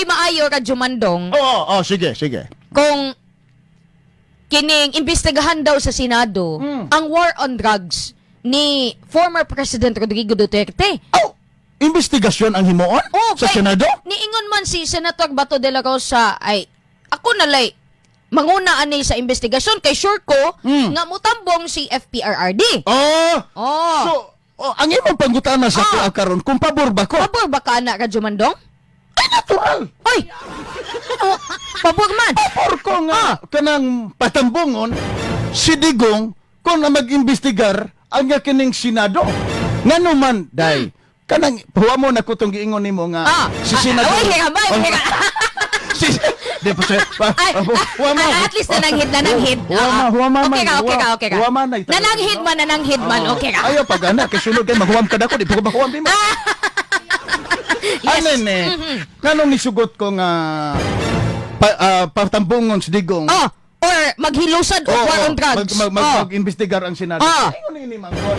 Kay maayo, Radyo Mandong, Oo, oh, sige, sige. Kung kining imbestigahan daw sa Senado ang war on drugs ni former President Rodrigo Duterte. Oh, investigasyon ang himuon Oh, sa kay- Senado? Niingon man si Senator Bato de la Rosa ay ako nalay manguna ani sa investigasyon kay sure ko nga mutambong si FPRRD. Oh. Oh. So, oh, ang imong pangutana sa akoa karon kung pabor ba ko? Pabor ba ka na, Radyo Mandong? Ay, natural. Oy. Oh, pabor man. Pabor ko nga kanang patambungon si Digong kung na mag-imbestigar ang nga kining Senado. Ngano man, day, kanang huwa mo na ko tong giingon nimo nga si Senador. Ay, hira ba? Oh, Hira. si di pa siya. Ay, Huwa mo. ay, at least nananghid, nananghid. Huwa ma, huwa ma Okay ka, okay ka, okay ka. Huwa man ay. Nananghid man, okay ka. Ayaw pag ana kay sulod kay maghuwam ka dako, di pa ko mahuwam nimo. Yes. Ano ne? Nganong nisugot ko nga patambungon si Digong? Oh, or maghilusad og war on drugs. Mag, mag-imbestigar ang Senado. Ingon ini man ko.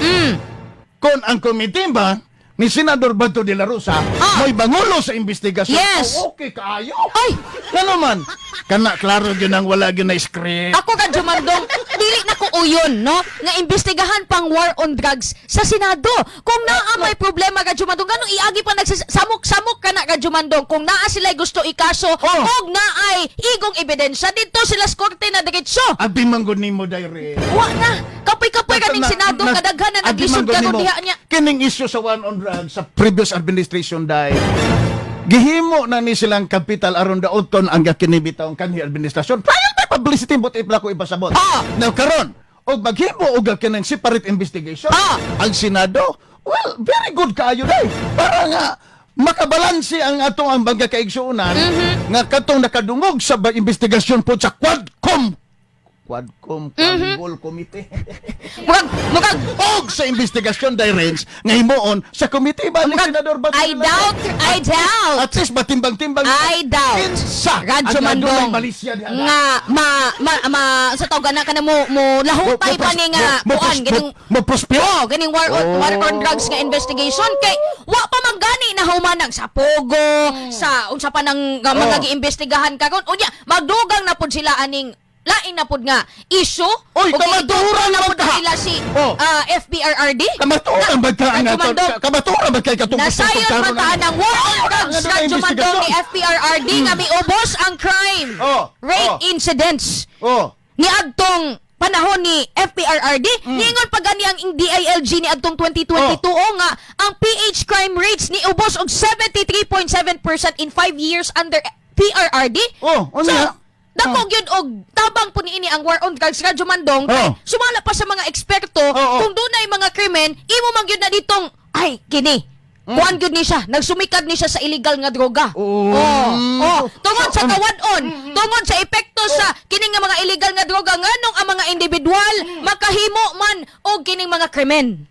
Kung ang komite ba ni Senador Bato de la Rosa may bangulo sa investigasyon. Oh, okay kaayo. Ay! Ngano man? Kana klaro gyud ang wala gyud na script. Ako ka, Jumandong, dili na ko uyon, no? Nga imbestigahan pang war on drugs sa Senado. Kung naa may problema ka, Jumandong, ganong iagi pa nagsamok-samok ka na ka, Jumandong. Kung naa sila gusto ikaso, og naay igong ebidensya, dito sila sa korte na diretso. Abi man gud nimo dire. Wa na. Kapoy-kapoy kaning Senado, kadaghan na naglisod karon diha niya. Kining issue sa war on drugs sa previous administration dai. Gihimo na ni silang capital aron daoton ang kinibitawng kanhi administrasyon. Prior by publicity but ipla ko ipasabot. Now karon, og maghimo og kining separate investigation. Ang Senado, well, very good kaayo dai. Para nga makabalanse ang atong ang mga kaigsuonan nga katong nakadungog sa investigasyon po sa Quadcom Quadcom Committee. Murag, murag, Og sa investigasyon dai range nga himuon sa committee ba ni Senador Bato I de la Rosa? doubt, I doubt. At least matimbang-timbang. I doubt. Kinsa Radyo ang adunay Mandong malisya diha. nga ma ma, ma sa tawag na kana mo lahutay pa ni nga kuan ganing mo prospero. Oh, ganing war on drugs nga investigation kay wa pa man gani na humanang sa POGO, sa unsa pa nang nga mga giimbestigahan karon. Unya, magdugang na pud sila aning lain na pud nga issue. Oy, Ug kamatuoran idudto na man pud ka. nila si Oh. FPRRD. Kamatuoran ba ka ang Radyo ato? Mandong. Kamatuoran ba kay katong Nasayon man ta ng war on drugs, Ang Radyo Mandong, ni investigasyon. FPRRD nga miubos ang crime rate incidents ni adtong panahon ni FPRRD. Niingon pa gani ang DILG ni adtong 2022 o nga ang PH crime rates ni ubos og 73.7% in 5 years under PRRD. Oh, So, unya? dako gyud og tabang po niini ang war on drugs, Radyo Mandong, kay sumala pa sa mga eksperto kung dunay mga krimen imo man gyud na ditong ay kini kuan gyud ni siya, nagsumikad ni siya sa illegal nga droga. Oh. Tungod sa kawad-on, tungod sa epekto sa kining nga mga illegal nga droga, nganong ang mga individual makahimo man og kining mga krimen.